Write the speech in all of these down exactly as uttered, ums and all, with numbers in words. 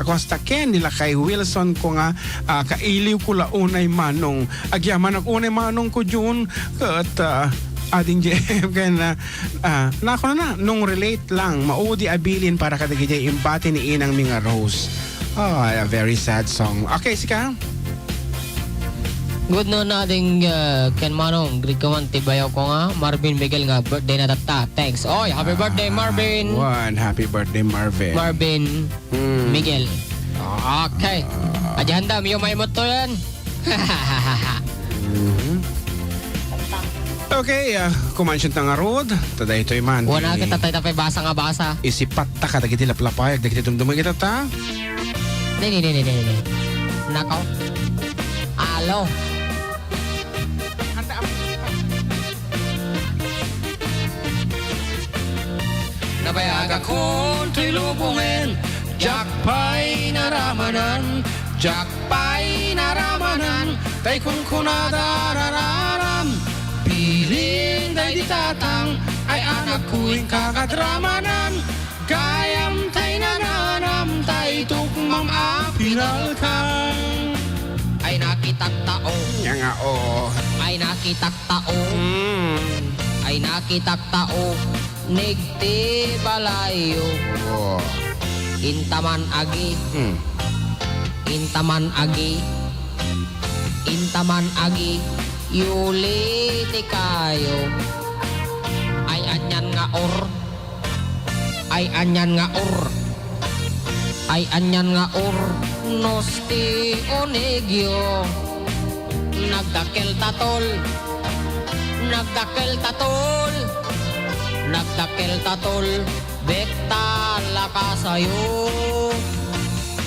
Kasta ken ni lakay Wilson ko nga, ah, kailiw ko la unay Manong. Agyamanak unay Manong ko, Jun, ket, ah, ading J M ken, ah, ah, nako na, nung relate lang, maudi a bilin para kadagiti imbati ni inang mi nga Rose. Oh, a very sad song. Okay, sika? Good no, ading, uh, ken Manong, greet ko man ti bayaw ko nga, Marvin Miguel nga birthday na tatta. Thanks. Oy, happy birthday, Marvin. One, happy birthday, Marvin. Marvin Mm. Miguel. Okay. Adi handam, yung may motto yan. Mhm. Okay, ah, kumansiyon ta ngarud. Ta daytoy man, Wala ti kita tayo tapay basa nga basa. Isipat ta kadagiti laplapayag, dagiti dumdumay kita ta. Nini, nini, nini, nini. Nako. Alo. Nabayagakon toy lubongen, diak pay naramanan, diak pay naramanan, tay kunkunada rararam. Bilin daydi tatang, ay anakko inka kadramanan, gayam tay nananam, tay tukmam a pinalkang. Ay nakitak tao. Nya nga, oo. Ay nakitak tao. Mm. Ay nakitak tao. Nigti balayyo. Oo. Intaman agi. Mm. Intaman agi. Intaman agi. Yuli ti kayo. Ay anian nga or. Ay anian nga or. Ay anian nga or. Nos ti unegyo. Nagdakkel ta tol. Nagdakkel ta tol. Nagdakkel ta tol. Bek ta lakasayo.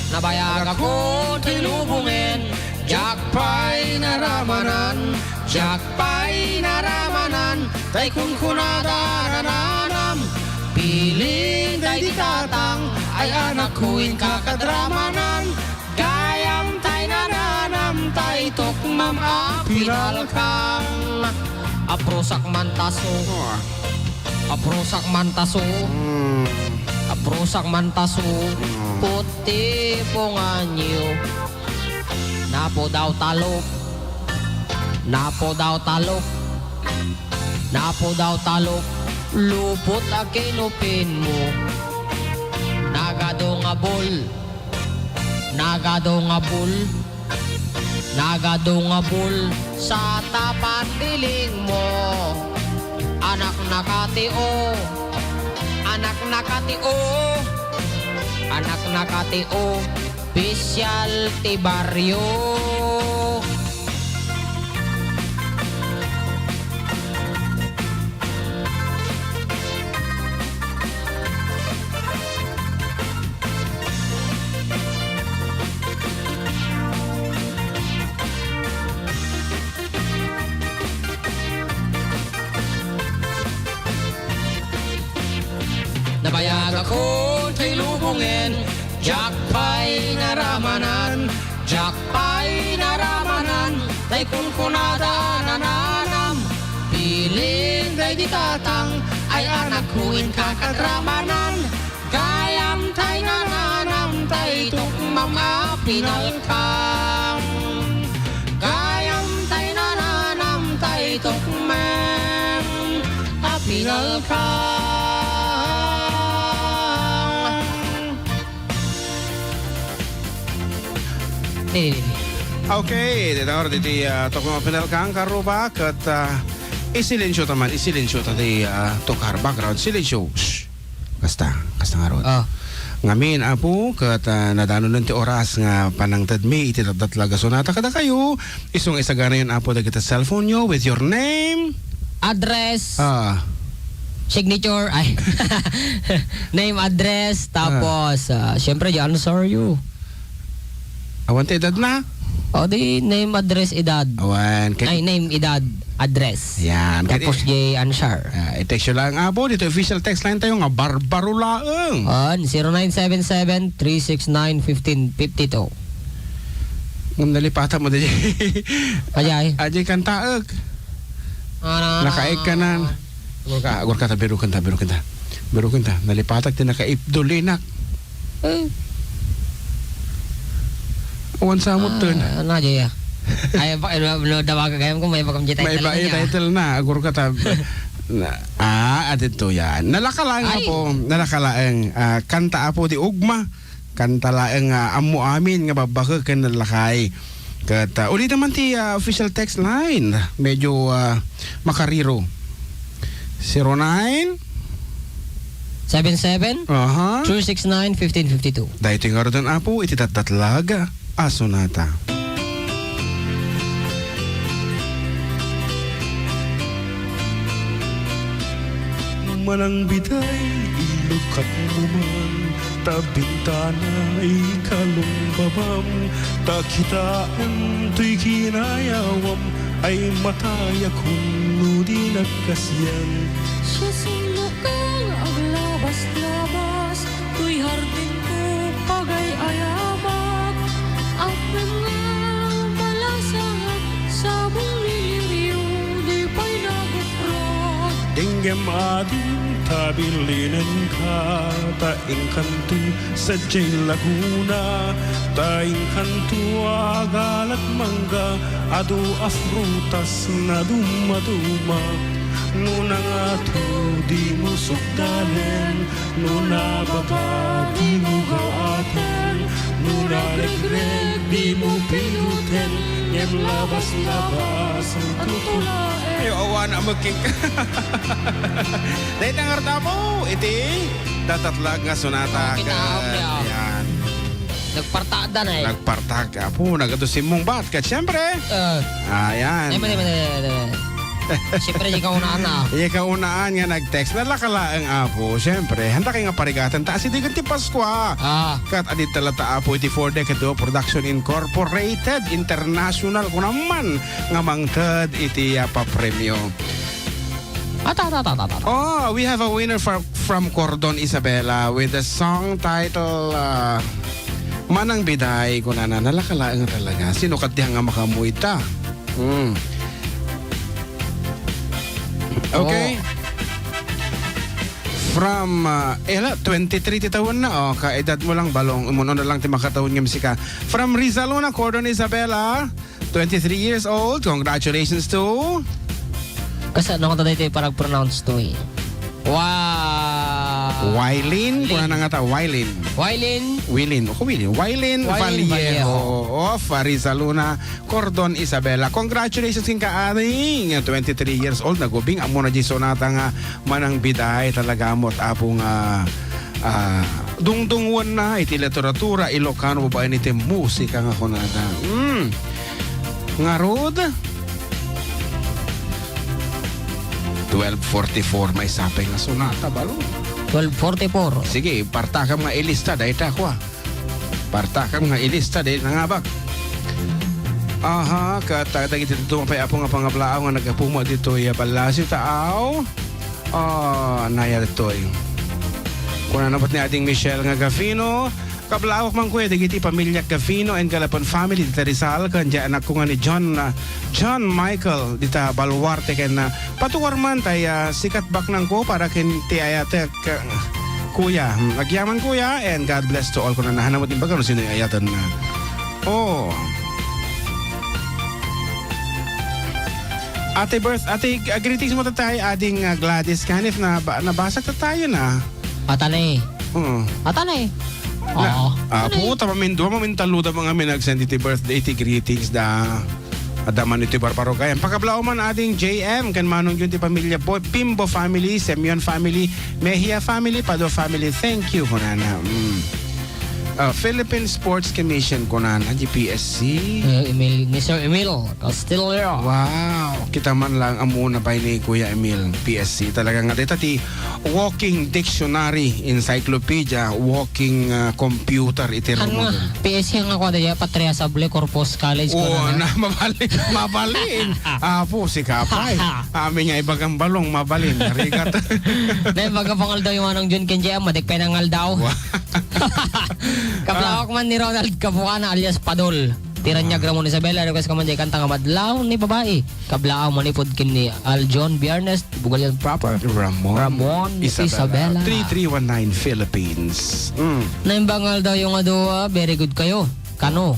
Nabayagakon ti lubongen, diak pay naramanan, diak pay naramanan, tay kunkunada nananam. Bilin daydi tatang, ay anakko inka kadramanan, gayam tay nananam, tay tukmam a pinalkang. Aprusak man taso. Oh. Aprusak man taso. Mm. Aprusak man taso. Mm. Puti punganyo. Napo daw talok. Napo daw talok. Napo daw talok. Lupot a kinupin mo. Nagado nga bol. Nagado nga bol. Nagado nga bol sa tapat biling mo. Anak na katio. Anak na katio. Anak na katio. Pisyal ti baryo. Nabayagakon tay lubongen, diak pay naramanan, diak pay naramanan, tay kunkunada nananam. Bilin daydi tatang, ay anakko inka kadramanan. Gayam tay nananam, tay tukmam a pinalkam. Gayam tay nananam, tay tukmam a pinalkam. Eh. Okay, dita nga diti, ah, tukmam a pinalkam, karuba, ket, ah, isilensyo ta man, isilensyo ta ti, ah, tukar, background, silensyo. Shh. Kasta, kasta ngarud. Ah. Ngamin, Apo, ket, ah, nadanonen ti oras nga panangtedmi iti datdatlag a sonata kadakayo. Isu nga isaganayon, Apo, dagiti cellphone-yo with your name. Address. Ah. Signature, ay. Name, address, Ah. tapos, ah, siyempre, the answer you. Awan ti edad na? O, di name, address, edad. Awan. Kay Ay, name, edad, address. Yan. Tapos, Kay J answer. Ah, i-text yo lang, Apo, dito official text line tayo nga barbaro laeng. On, zero nine seven seven, three six nine, fifteen fifty two. Ngem nalipatan mo, di. Ajay. Ajay kantaek. Nakaek ka na. Agurka, agurka ta, biruken ta, biruken ta. Biruken ta. Nalipatak ti nakaipdolinak. Eh. Awan sa mo, tun. Ah, ano, Jay, ah? Ay, ba, ano, ano, dawaga gayam ko, may bagam di title May ba na niya. Title na, agur ka tab-, na, ah, adito yan. Nalaka laeng Ay! Apo, nalaka laeng, ah, kanta Apo di ugma. Kanta laeng, ah, ammo amin nga babbakek ken nalakay. Ket, ah, uli naman ti, ah, official text line. Medyo, ah, makariro. Zero nine? Seven seven? Aha. Two six nine, fifteen fifty-two. Daytoy ngaruden, Apo, iti tattatlag a sonata. Manang biday, ilukatmo man, ta bintana ikalungbabam, ta kitaem toy kinayawam, ay matayakon no di nagkasian. Siasino kang aglabas-labas, toy hardinko pagay-ayamak, apem nga malasangak, sabong lilirio, di pay naguprot. Denggem ading ta bilinenka, ta inkanto sadiay Laguna, ta inkanto a galat mangga, adu a frutas na dumaduma. No nangato, dimo sukdalen, no nababa, dimo gaw-aten, no nagregreg, dimo pinuten, ngem labas-labas, inkanto laeng. Ay, awan a magking-, Dayta nga rudamo, iti tattatlag nga sonata. Oh, kitaem ket, niya. Ayan. Nagpartakda na eh. Nagpartak, Apo, nagadu simmungbat. Ket siyempre, Ah. Ayan. Ay, mali, mali, mali, mali. Siyempre, di kaunaan na. Di kaunaan nga nag-text. Nalaka laeng, Apo. Siyempre, handa kay nga parigatan. Ta asidegen ti Paskua. Ah. Ket adita latta, Apo, iti Four Decade Duo Production Incorporated International. Kunaman nga mangted iti, ah, papremio. Ata, ata, ata, ata, ata. Oh, we have a winner from, from Cordon Isabela with the song title, uh, Manang Biday, kunana, nalaka laeng talaga. Sino kadi nga makaammo ita? Hmm. Okay. Oh. From, uh, ela, twenty-three ti tawen na, oh, kaedad mo lang, Balong, umuna na lang ti makatawen ngem sika. From Rizaluna, Cordon Isabela. Twenty-three years old. Congratulations to Kasano nga daytoy parag-pronounce to eh? Wow! Wylin? Wylin. Kuna na nga ta, Wylin. Wylin. Wylin. Ako, Wylin. Wylin Wylin Vallejo Vallejo. Of Rizaluna, Cordon Isabela. Congratulations, king Kaading. Twenty-three years old, nagubing. Amo na di sonata nga manang biday talaga mo, Apo nga ah, dungdungngoenna iti literatura Ilocano babaen iti musika nga kunada. Mm. Ngarud, twelve forty-four, maysa pay nga sonata, Balong. Twelve forty-four. Sige, partakam nga ilista, dayta, kua. Partakam nga ilista, dayta nga abak. Aha, ket, ah, dagiti dadduma pay, Apo, nga pangablaaw nga naggapu met ditoy, ah, ballasiw, taaw. Ah, naya ditoy. Kunana met ni Ading Michelle nga Gafino, "Kablaawak man, kuya, dagiti pamiliak Gafino and Galapon family dita Rizal, ken diay anakko nga ni John, ah, John Michael dita Baluarte, ken, ah, patugar man tay, ah, sikat baknangko para ken ti ayatek, ah, kuya." Hmm, agyaman, kuya, and God bless to all. Kunana, hanam met imbaga no sinoy ayatenna. Oh. Ate Berth, ate, ah, greetings mo tatay, Ading, ah, Gladys Canif, na ba, nabasa ta tayo na. Atane. Oo. Atane. Na, Oo. Ah, Atane. Puta, mamindua, mamintaluda mga may nag-send iti birthday, iti greetings da. Adda man iti Barbaro Gayan. Pakablao man Ading J M, ken Manong Jun ti pamilya Boy, Pimbo family, Semyon family, Mejia family, Pado family. Thank you, kunana. Mm. Ah, Philippine Sports Commission, kunana, G P S C. Eh, Emil, Mister Emil Castillo. Wow, kita man lang ang muna by ni Kuya Emil, P S C. Talaga nga, dita ti walking dictionary, encyclopedia, walking, ah, computer, iti Ano nga, rumor. P S C nga kuwan, daya, Patria Sable Corpus College, Oo, kunana. Na, mabalin, mabalin. Apo, si Kapay. Amin nga ibagang balong, mabalin. Arigat. Na, ibaga pangaldaw yung anong Jun Kenji, ah, madik pa yung aldaw. Wow. Kablawak man ni Ronald Capuana alias Padol. Ti Raniag Ramon Isabela, request ka man diay kanta nga Madlaw ni Babai. Kablaaw manipud ken ni Aljon Biernes, Bugalian proper. Ramon Ramon Isabela. Isabela. Three three one nine Philippines. Mm. Naimbang aldaw yung adu, ah, very good kayo. Kano?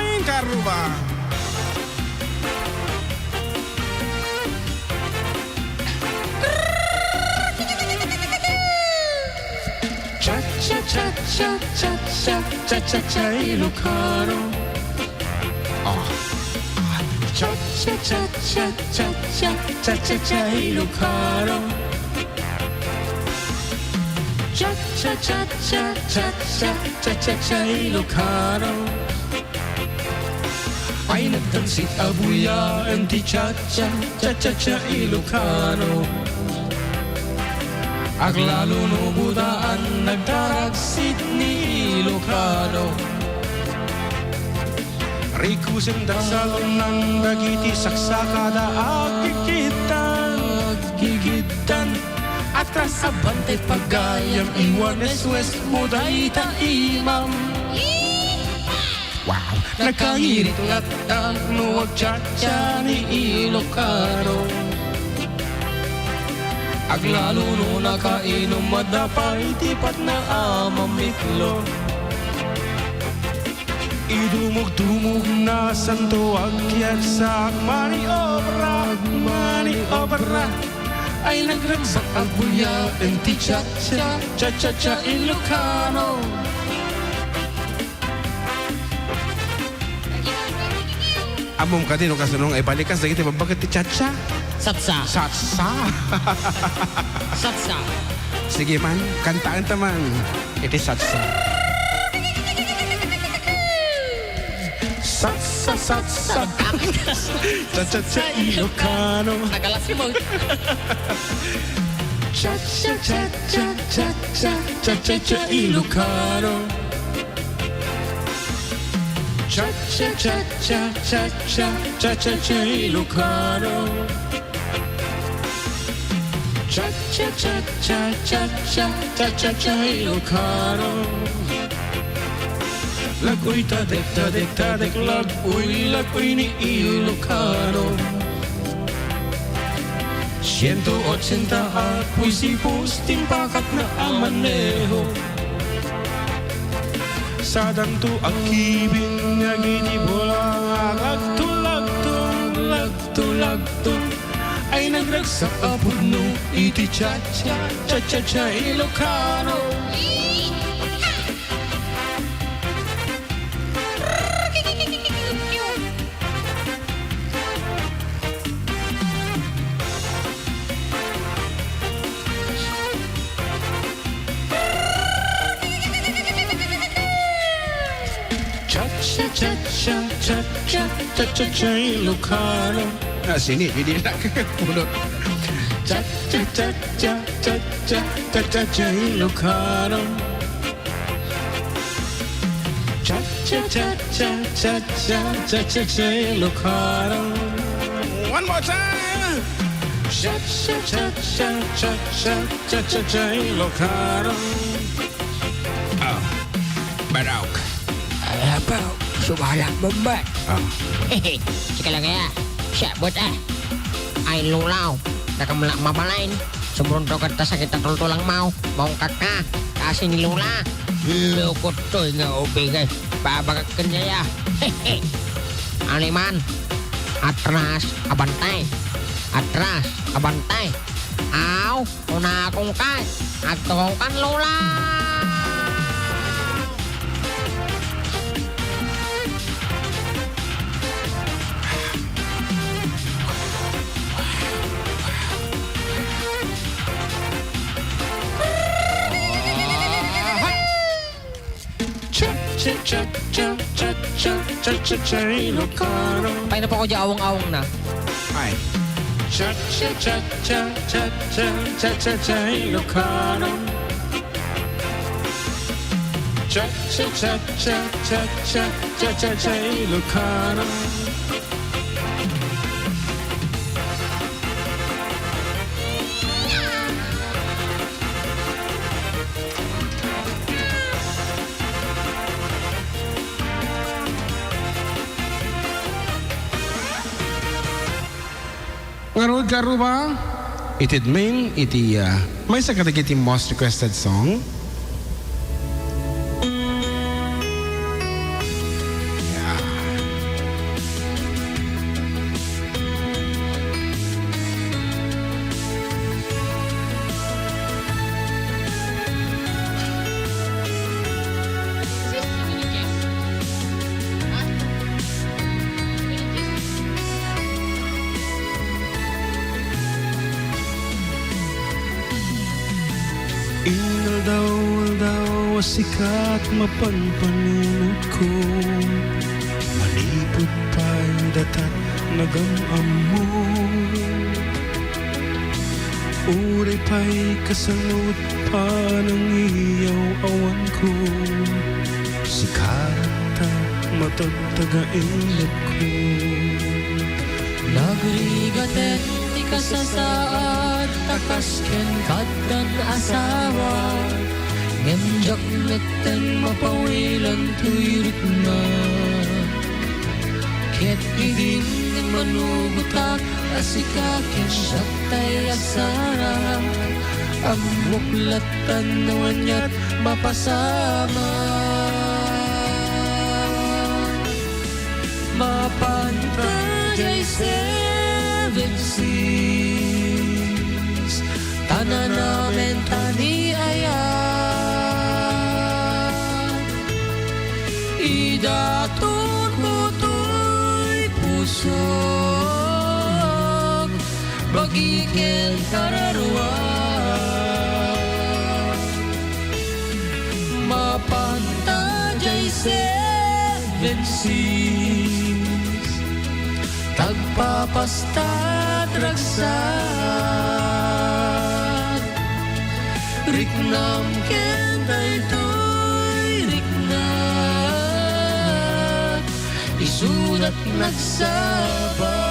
Amin, karuba. Cha cha cha cha cha cha cha cha cha Ilocano. Ah. Cha cha cha cha cha cha cha cha cha Ilocano. Cha cha cha cha cha cha cha cha Ilocano. Ay, nagdansit a buyaen ti cha-cha, cha-cha-cha Ilocano. Aglalo no budaan, nagdaragsit ni Ilocano. Rikusen da salunang dagiti saksakada agkikittan, agkikittan. Atras a bantay pagayam, iwan eswes mo dayta imam. Wow! Nakangirit latta no agchatcha ni Ilocano. Aglalo no nakainum, madapay ti patna a mamitlo. Idumugdumog na santo, agkiagsak maniobra, maniobra. Ay nagragsak a buyaen ti cha-cha, cha-cha-cha Ilocano. Ammom kadi no kasano nga ibalikas dagiti babbaket ti cha-cha? Satsa. Satsa. Satsa. Sige man, kantaen ta man iti satsa. Satsa, satsa. Cha-cha-cha Ilocano. Nagalas mo. Cha-cha-cha, cha-cha-cha, cha-cha-cha Ilocano. Cha-cha-cha, cha-cha-cha, cha-cha-cha Ilocano. Cha-cha-cha, cha-cha-cha, cha-cha-cha Ilocano. Lag-oy tadek, tadek, tadek, lag-oy, lag-oy ni Ilocano. Siento ochenta a puesipos ti impakatna a maneho. Sadanto a kibin nga agidi bola, agtulagtong, agtulagtong. Ay nagragsak a pudno iti cha-cha, cha-cha-cha Ilocano. Cha-cha, cha-cha, cha-cha, cha-cha-cha Ilocano. Ah, sini, di, di na pulot. Cha-cha, cha-cha, cha-cha, cha-cha-cha Ilocano. Cha-cha, cha-cha, cha-cha, cha-cha-cha Ilocano. One more time. Cha-cha, cha-cha, cha-cha, cha-cha-cha Ilocano. Ah, barok. Ay, apo, sumalang mo ba? Ah. Sige lang kaya. Siya, buta. Ay, lulaw. Nakam la mabalain. Sumrunto ka ta sakit a tultulang mau. Maungkak ka. Kasi ni Lula. Lukot to nga ubigay. Babagak kanya ya. Ano man? Atras, abantay. Atras, abantay. Aw, unakong ka. Agtukaw kan Lula. Cha, cha, cha, cha, cha, cha, cha, cha, cha, Ilocano. Pay na po ko di awang-awang na. Ay. Cha, cha, cha, cha, cha, cha, cha, cha, cha, Ilocano. Cha, cha, cha, cha, cha, cha, cha, cha, cha, Ilocano. Ngarud, karuba, itedmin iti, ah, maysa kadagiti most requested song. Yeah. Inaldaw-aldaw a sikat mapanpanunotko, manipud pay datat nagam-ammo. Uray pay kasanot panangiyaw-awanko, sikat ta matagtaga inlebko. Nagrigaten ti kasasaad ta kas ken kaddan asawa, ngem diak metten mapawilan toy rikna. Ket idin immanugotak a sika ken siak tay agsara, ammok lattan no aniat mapasamak. Mapanta jay Seven Seas, ta nanamen ta ni ayat. Idatonko toy pusok, bagi ken kararua. Mapanta jay Seven Seas, tagpapastat ragsat. Riknam ken daytoy rikna, isudat nagsabat.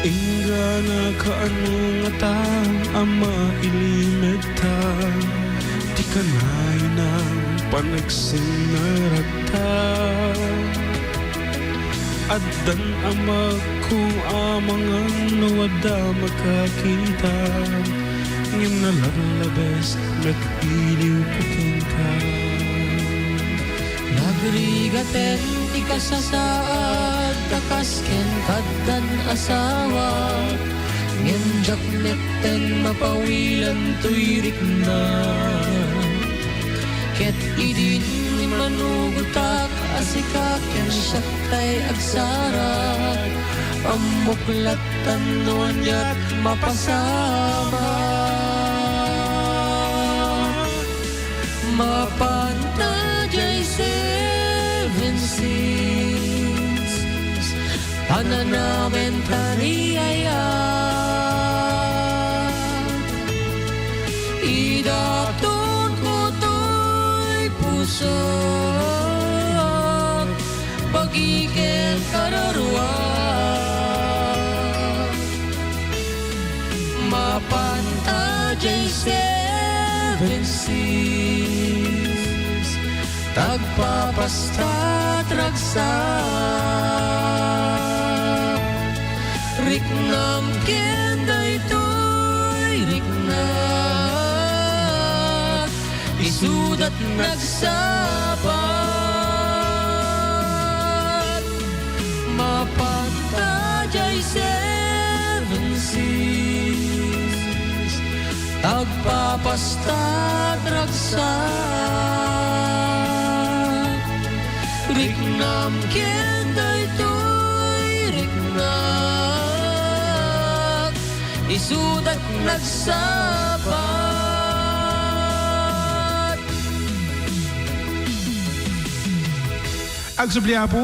Inggana kaano ngata a mailimedta ti kanayon a panagsinnarakta? Addan amakko amangan no adda makakita, ngem nalallabes met iliwko kenka. Nagrigaten ti kasasaad ta kas ken kaddan asawa, ngem diak metten mapawilan toy rikna. Ket idin immanugotak a sika ken siak tay agsara, ammok lattan no aniat mapasamak. Mapanta jay Seven Seas, pananamen ta ni ayat. Idatonko toy pusok, bagi ken kararua. Mapanta jay Seven Seas, tagpapastat ragsat. Riknam ken daytoy rikna, isudat nagsabat. Mapanta jay Seven Seas, tagpapastat ragsat. Riknam ken daytoy rikna, isudat nagsabat. Agsubli, Apo.